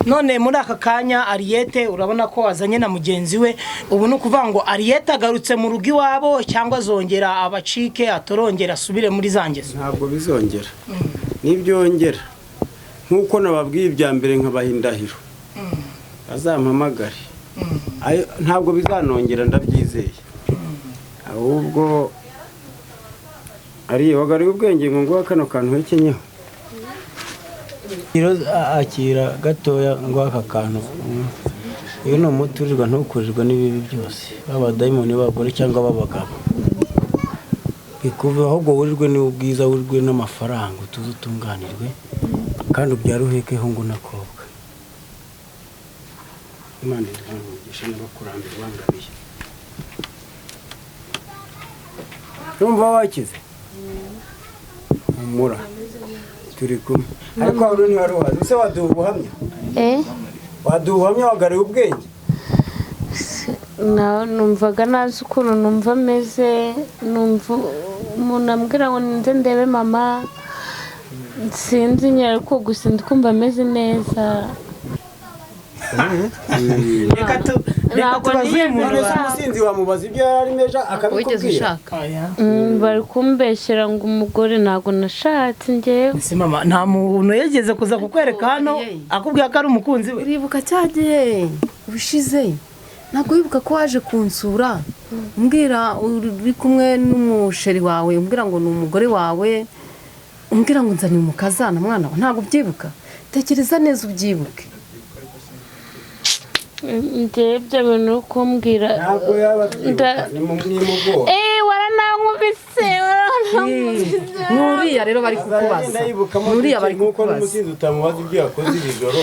None muri aka kanya Ariyete urabona ko azanye na mugenzi we. Ubu ni ukuvuga ngo Ariyete agarutse mu rugo iwabo, cyangwa azongera abacike atorongera asubire muri za ngeso? Ntabwo bizongera. Nibyongera, nk'uko nababwiye ibya mbere nkabaha indahiro, bazampamagare. Ntabwo bizanongera, ndabyizeye. Ahubwo ariye wagaruye ubwenge ngo nguhe kano kantu hekenyeho. Akira gatoya ngo aka kantu. Uyu ni umuturirwa, ntukurirwe n'ibibi byose, baba dayimoni b'abagore cyangwa b'abagabo bikuve, ahubwo wurirwe n'ubwiza, wurirwe n'amafaranga, utuze utunganirwe, kandi ubyare uheke hungu n'akobwa. Imana iduhane umugisha n'abakurambere bangabiye. Urumva wakize, humura, turi kumwe. Ariko wari ntiwari uhazi ese? Waduha ubuhamya? Waduha ubuhamya, wagaruye ubwenge? Numvaga nazi ukuntu numva ameze, numva umuntu ambwira ngo nze ndebe mama, sinzi nyine, ariko gusa ndi kumva ameze neza. Reka Ntabwo tubaze uyu muntu. None se umusinzi wamubaza ibyo yari arimo ejo Wigeze akabikubwira? ushaka? Oya. Bari kumbeshyera ngo umugore, ntabwo nashatse njyewe. Ese mama, nta muntu yigeze kuza kukwereka hano akubwira ko ari umukunzi we? Uribuka cya gihe ubushize, ntabwo wibuka ko waje kunsura umbwira uri kumwe n'umusheri wawe, umbwira ngo ni umugore wawe, umbwira ngo nzaniye umukazana mwana wawe? Ntabwo ubyibuka? Tekereza neza ubyibuke. Njyewe ibyo bintu uri kumbwira Ntabwo yaba abyibuka, nimugora. Waranankubise, waranankubise. Nuriya rero bari kukubaza. Agenda yibukamo Nuriya bari nk'uko kukubaza. n'umusinzi utamubaza ibyo yakoze iri joro.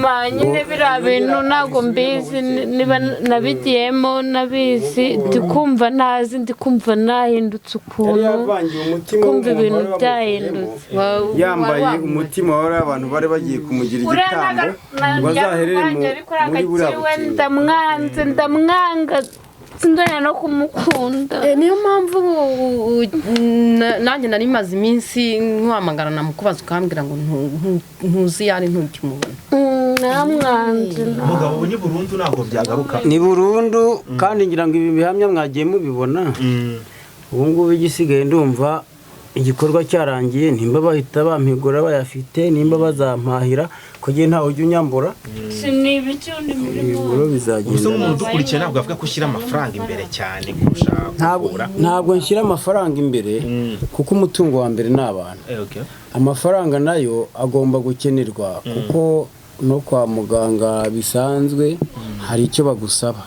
Ma nyine biriya bintu ntabwo mbizi, niba nabigiyemo nabizi, ndi kumva ntazi, ndi kumva nahindutse Yari ukuntu. yavangiye umutima Kumva w'umuntu ibintu wari wamuvuyemo. byahindutse. Yambaye umutima wari abantu bari bagiye kumugira igitambo ngo azaherere muri buriya butindi. Ndamwanze, ndamwanga, sinzongera no kumukunda. Niyo mpamvu nanjye nari maze iminsi nkuhamagara namukubaza, ukambwira ngo ntuzi iyo ari, ntukimubona. Namwanze. Umugabo, ubu ni burundu, ntabwo byagaruka? Ni burundu, kandi ngira ngo ibi bihamya mwagiye mubibona. Ubu ngubu igisigaye, ndumva igikorwa cyarangiye. Nimba bahita bampigura bayafite, nimba bazampahira, kugira ntawe ujya unyambura. Ni ibiki undi murimo? Ibiro bizagenda. Gusa nk'umuntu udukurikiye ntabwo avuga ko ushyira amafaranga imbere cyane kurusha Ntabwo kuvura. Ntabwo nshyira amafaranga imbere, kuko umutungo wa mbere ni abantu. Okay. Amafaranga nayo agomba gukenerwa, kuko no kwa muganga bisanzwe hari icyo bagusaba,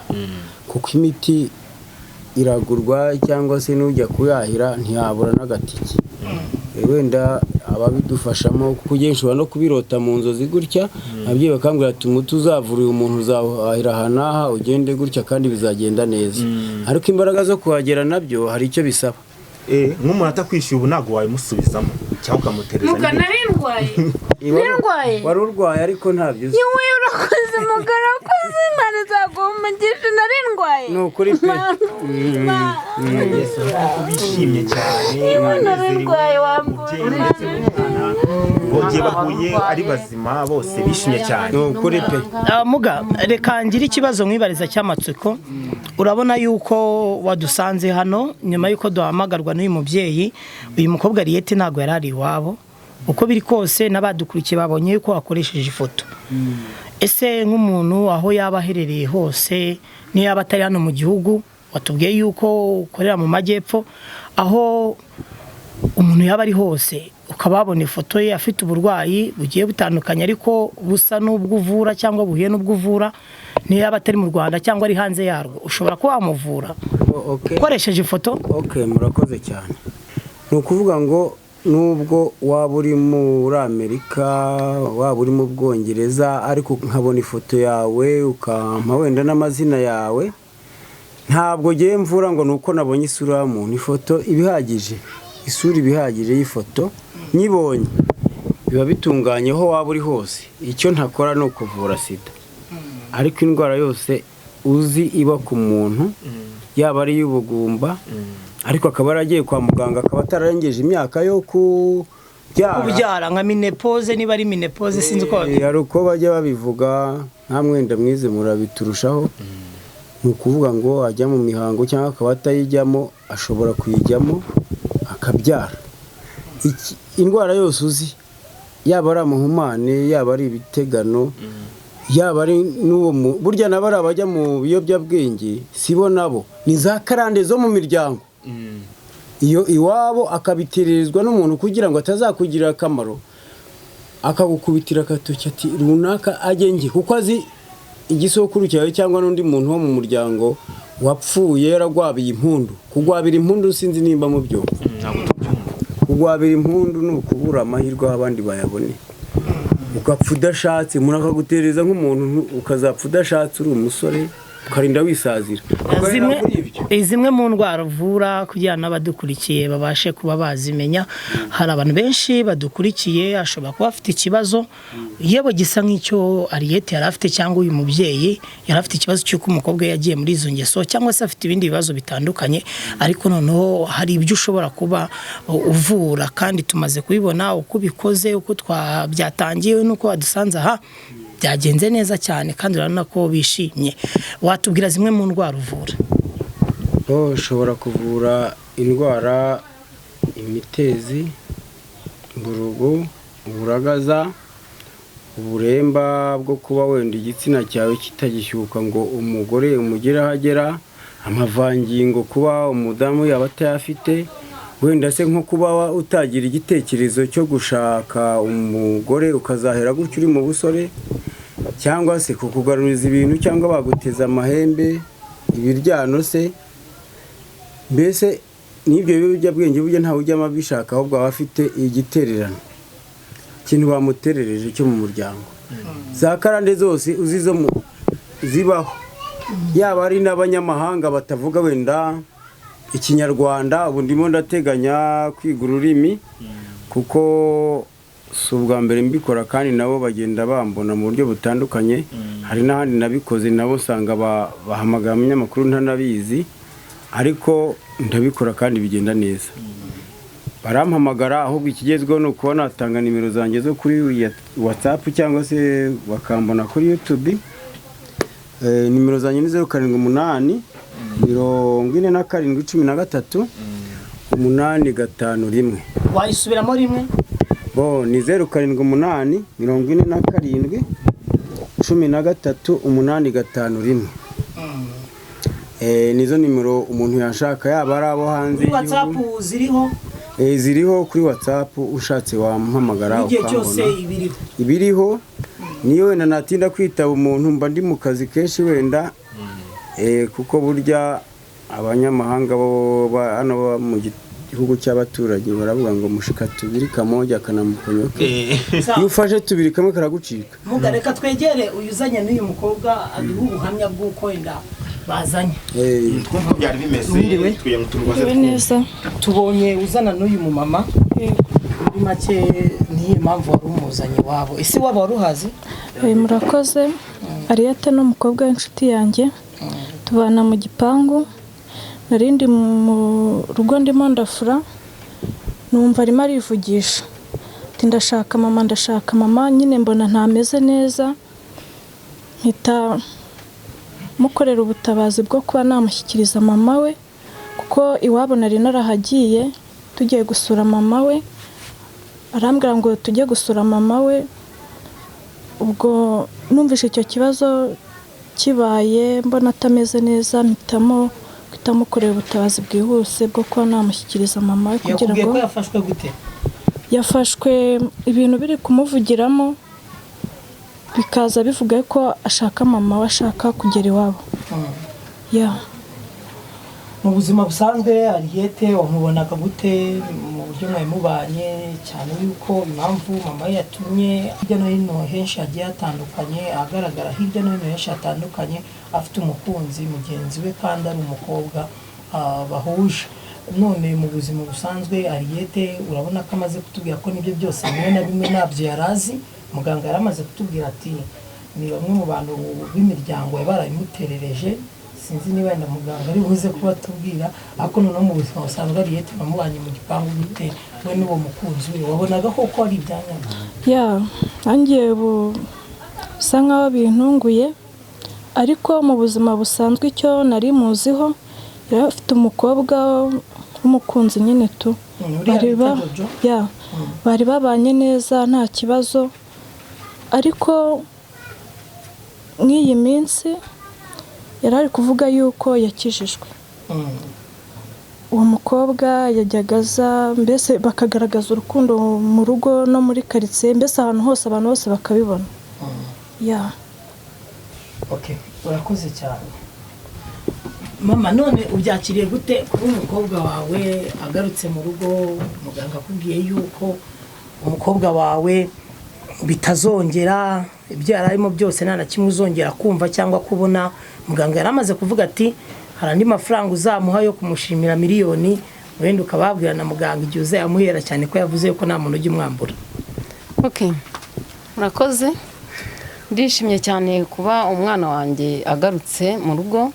kuko imiti iragurwa, cyangwa se n'ujya kuyahira ntiyabura n'agatike. Wenda ababidufashamo, kuko ugiye nshobora no kubirota mu nzozi gutya, ababyeyi bakambwira ati umuti uzavura uyu muntu uzawuhahira aha n'aha, ugende gutya kandi bizagenda neza, ariko imbaraga zo kuhagera nabyo hari icyo bisaba. Nk'umuntu atakwishyuye ubu ntabwo wabimusubizamo cyangwa ukamutereza Muga n'ibindi? nari ndwaye, nari ndwaye. Wari urwaye ariko ntabyo uzi. Yewe, urakoze mugara, urakoze, Imana izaguha umugisha, nari ndwaye. Ni ukuri pe. Bishimye cyane. Yewe, nari ndwaye, wambura. Umubyeyi ndetse n'umwana bongeye bahuye ari bazima, bose bishimye cyane. Ni ukuri pe. Muga, reka ngire ikibazo mwibariza cy'amatsiko. Urabona yuko wadusanze hano nyuma yuko duhamagarwa n'uyu mubyeyi. Uyu mukobwa Ariyete ntabwo yari ari iwabo. Uko biri kose n'abadukurikiye babonye yuko wakoresheje ifoto. Ese nk'umuntu aho yaba aherereye hose, niyo yaba atari hano mu gihugu, watubwiye yuko ukorera mu majyepfo, aho umuntu yaba ari hose ukaba wabona ifoto ye afite uburwayi bugiye butandukanye ariko busa n'ubwo uvura cyangwa buhuye n'ubwo uvura, niyo yaba atari mu Rwanda cyangwa ari hanze yarwo, ushobora kuba wamuvura Okay. ukoresheje ifoto? Ok, murakoze cyane. Ni ukuvuga ngo nubwo waba uri muri Amerika, waba uri mu Bwongereza, ariko nkabona ifoto yawe, ukampa wenda n'amazina yawe, ntabwo ngiye mvura ngo ni uko nabonye isura y'umuntu. Ifoto iba ihagije, isura iba ihagije y'ifoto nyibonye, biba bitunganye aho waba uri hose. Icyo ntakora ni ukuvura sida, ariko indwara yose uzi iba ku muntu, yaba ari iy'ubugumba ariko akaba yaragiye kwa muganga, akaba atararengeje imyaka yo Kubyara. Kubyara nka ménopause, niba ari ménopause, sinzi uko babyita. Hari uko bajya babivuga, nta mwenda mwize murabiturushaho. Ni ukuvuga ngo ajya mu mihango cyangwa akaba atayijyamo, ashobora kuyijyamo akabyara. Indwara yose uzi, yaba ari amahumane, yaba ari ibitegano, yaba ari n'uwo burya nabo ari abajya mu biyobyabwenge, sibo nabo ni za karande zo mu miryango. Iyo iwabo akabitererezwa n'umuntu kugira ngo atazakugirira akamaro, akagukubitira agatoki ati runaka ajye njye, kuko azi igisokuru cyawe cyangwa n'undi muntu wo mu muryango wapfuye yaragwabiye impundu. Kugwabira impundu, sinzi nimba mubyumva. Ntabwo tubyumva. Kugwabira impundu ni ukubura amahirwe aho abandi bayabone, ugapfa udashatse, umuntu akagutereza nk'umuntu, ukazapfa udashatse uri umusore, ukarinda wisazira. Ugahera Zimwe muri ibyo. Zimwe mu ndwara uvura, kugira n'abadukurikiye babashe kuba bazimenya. Hari abantu benshi badukurikiye, ashobora kuba afite ikibazo yewe gisa nk'icyo Ariyete yari afite, cyangwa uyu mubyeyi yari afite ikibazo cy'uko umukobwa we yagiye muri izo ngeso, cyangwa se afite ibindi bibazo bitandukanye. Ariko noneho hari ibyo ushobora kuba uvura, kandi tumaze kubibona uko ubikoze, uko byatangiye n'uko wadusanze aha, byagenze neza cyane, kandi urabona ko bishimye. Watubwira zimwe mu ndwara uvura? Bo ushobora kuvura indwara imitezi, mburugu, uburagaza, uburemba bwo kuba wenda igitsina cyawe kitagishyuka ngo umugore umugere aho agera, amavangingo kuba umudamu yaba atayafite, wenda se nko kuba utagira igitekerezo cyo gushaka umugore, ukazahera gutyo uri mu busore, cyangwa se kukugaruriza ibintu, cyangwa baguteza amahembe, ibiryano se, mbese n'ibyo biyobyabwenge. Burya ntawe ujyamo abishaka, ahubwo aba afite igitererano, ikintu bamuterereje cyo mu muryango. Za karande zose uzi zo mu zibaho, yaba ari n'abanyamahanga batavuga wenda ikinyarwanda. Ubu ndimo ndateganya kwiga ururimi, kuko si ubwa mbere mbikora, kandi nabo bagenda bambona mu buryo butandukanye. Hari n'ahandi nabikoze, nabo usanga bahamagara umunyamakuru ntanabizi, ariko ndabikora kandi bigenda neza, barampamagara. Ahubwo ikigezweho ni ukuba natanga nimero zanjye zo kuri WhatsApp cyangwa se bakambona kuri YouTube. Nimero zanjye ni 078 47 13 851. Wayisubiramo rimwe? Bo ni 078 47 13 851. Nizo nimero umuntu yashaka, yaba ari abo hanze Kuri WhatsApp y'igihugu. ziriho? Ziriho kuri WhatsApp, ushatse wampamagara Igihe cyose ukambona. ibiriho? Ibiriho. Niyo wenda natinda kwitaba umuntu, mba ndi mu kazi kenshi wenda, kuko burya abanyamahanga bo hano bo mu gihugu cy'abaturanyi baravuga ngo mushika tubiri kamoja kanamukonyoke, iyo ufashe tubiri kamwe karagucika. Muga, reka twegere uyu uzanye n'uyu mukobwa, aduhe ubuhamya bw'uko wenda bazanye. Twumva byari bimeze. Mwiriwe. Kugira ngo turubaze. Mwiriwe neza. Tubonye uzana n'uyu mumama. Muri make, niyo mpamvu wari umuzanye iwabo? Ese iwabo wari uhazi? Murakoze. Ariyete ni umukobwa w'inshuti yanjye, tubana mu gipangu. Nari ndi mu rugo ndimo ndafura, numva arimo arivugisha ati ndashaka mama, ndashaka mama. Nyine mbona ntameze neza, mpita mukorera ubutabazi bwo kuba namushyikiriza mama we, kuko iwabo nari narahagiye tugiye gusura mama we, arambwira ngo tujye gusura mama we. Ubwo numvise icyo kibazo kibaye, mbona atameze neza, mpitamo guhita mukorera ubutabazi bwihuse bwo kuba namushyikiriza mama we kugira Yakubwiye ngo ko yafashwe gute? Yafashwe ibintu biri kumuvugiramo, bikaza bivuga ko ashaka mama we, ashaka kugera iwabo ya. Mu buzima busanzwe Ariyete wamubonaga gute, mu buryo mwari mubanye, cyane yuko impamvu mama we yatumye hirya no hino henshi hagiye hatandukanye, ahagaragara hirya no hino henshi hatandukanye afite umukunzi mugenzi we kandi ari umukobwa bahuje? None mu buzima busanzwe Ariyete, urabona ko amaze kutubwira ko nibyo byose bimwe na bimwe ntabyo yari azi. Muganga yari amaze kutubwira ati ni bamwe mu bantu b'imiryango barabimuterereje. Sinzi niba wenda muganga ari buze kuba atubwira, ariko noneho mu buzima busanzwe Ariyete bamubanye mu gipangu gute? We n'uwo mukunzi we wabonaga koko ari ibyanyabyo? Ya, nanjye ubu bisa nkaho bintunguye, ariko mu buzima busanzwe icyo nari muziho, yari afite umukobwa w'umukunzi nyine tu. Uriya Bari bita ba Jojo? Ya, bari babanye neza nta kibazo, ariko nk'iyi minsi yari ari kuvuga yuko yakijijwe. Uwo mukobwa yajyaga aza, mbese bakagaragaza urukundo mu rugo no muri karitsiye, mbese ahantu hose, abantu bose bakabibona, ya. Okay, urakoze cyane mama. None ubyakiriye gute kuba umukobwa wawe agarutse mu rugo, muganga akubwiye yuko umukobwa wawe bitazongera, ibyo yari arimo byose nta na kimwe uzongera kumva cyangwa kubona? Muganga yari amaze kuvuga ati hari andi mafaranga uzamuha yo kumushimira, 1,000,000, wenda ukababwira na muganga igihe uzayamuhera, cyane ko yavuze ko nta muntu ujya umwambura. Ok, murakoze. Ndishimye cyane kuba umwana wanjye agarutse mu rugo,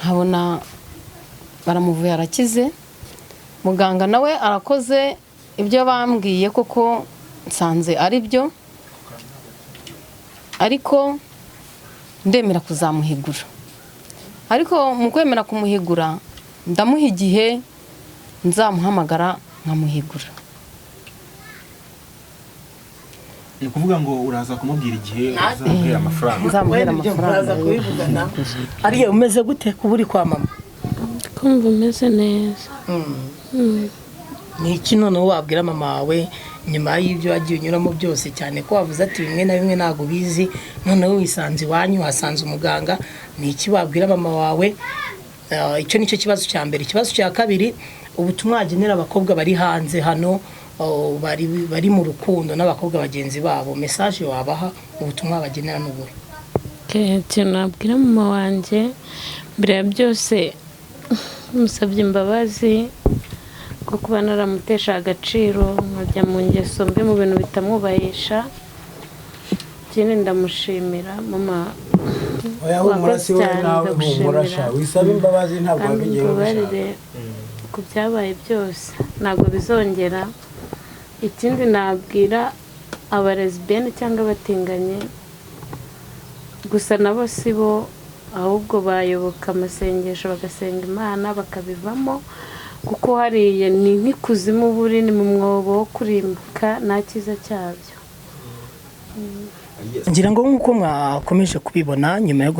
nkabona baramuvuye arakize. Muganga nawe arakoze, ibyo bambwiye koko nsanze ari byo, ariko ndemera kuzamuhigura. Ariko mu kwemera kumuhigura, ndamuha igihe nzamuhamagara nkamuhigura. Ni ukuvuga ngo uraza kumubwira igihe uzamuhera amafaranga? Nzamuhera Wenda ibyo amafaranga. muraza kubivugana. Ariya, umeze gute kuba uri kwa mama? Kumva umeze neza. Ni iki noneho wabwira mama wawe nyuma y'ibyo wagiye unyuramo byose, cyane ko wavuze ati bimwe na bimwe ntabwo ubizi, noneho wisanze iwanyu, wasanze umuganga? Ni iki wabwira mama wawe? Icyo ni cyo kibazo cya mbere. Ikibazo cya kabiri, ubutumwa wagenera abakobwa bari hanze hano, oh, bari mu rukundo n'abakobwa bagenzi babo, message wabaha, ubutumwa wabagenera ni ubuhe? Ikintu nabwira mama wanjye mbere ya byose, musabye imbabazi ko kuba naramutesha agaciro, nkajya mu ngeso mbi, mu bintu bitamwubahisha. Ikindi ndamushimira mama. Oya, humura. Wakoze Si wowe cyane, nawe humura ndagushimira. sha, wisaba imbabazi, ntabwo Kandi wabigiye ubishaka. umbabarire ku byabaye byose, ntabwo bizongera. Ikindi nabwira abalesbienne cyangwa abatinganyi, gusa nabo si bo, ahubwo bayoboka amasengesho, bagasenga Imana, bakabivamo, kuko hariya ni nk'ikuzimu, buri ni mu mwobo wo kurimbuka, nta cyiza cyabyo. Ngira ngo nk'uko mwakomeje kubibona, nyuma yo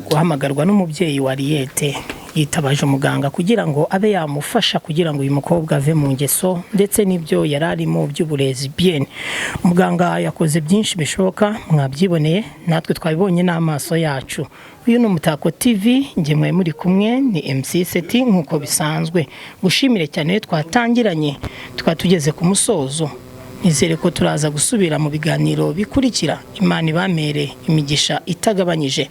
guhamagarwa n'umubyeyi wa Ariyete, yitabaje umuganga kugira ngo abe yamufasha kugira ngo uyu mukobwa ave mu ngeso ndetse n'ibyo yari arimo by'uburezi bien. Muganga yakoze byinshi bishoboka, mwabyiboneye, natwe twabibonye n'amaso yacu. Uyu ni Umutako TV, njye mwari muri kumwe ni MC Seti nk'uko bisanzwe. Gushimire cyane iyo twatangiranye tukaba tugeze ku musozo. Nizere ko turaza gusubira mu biganiro bikurikira. Imana ibamere imigisha itagabanyije.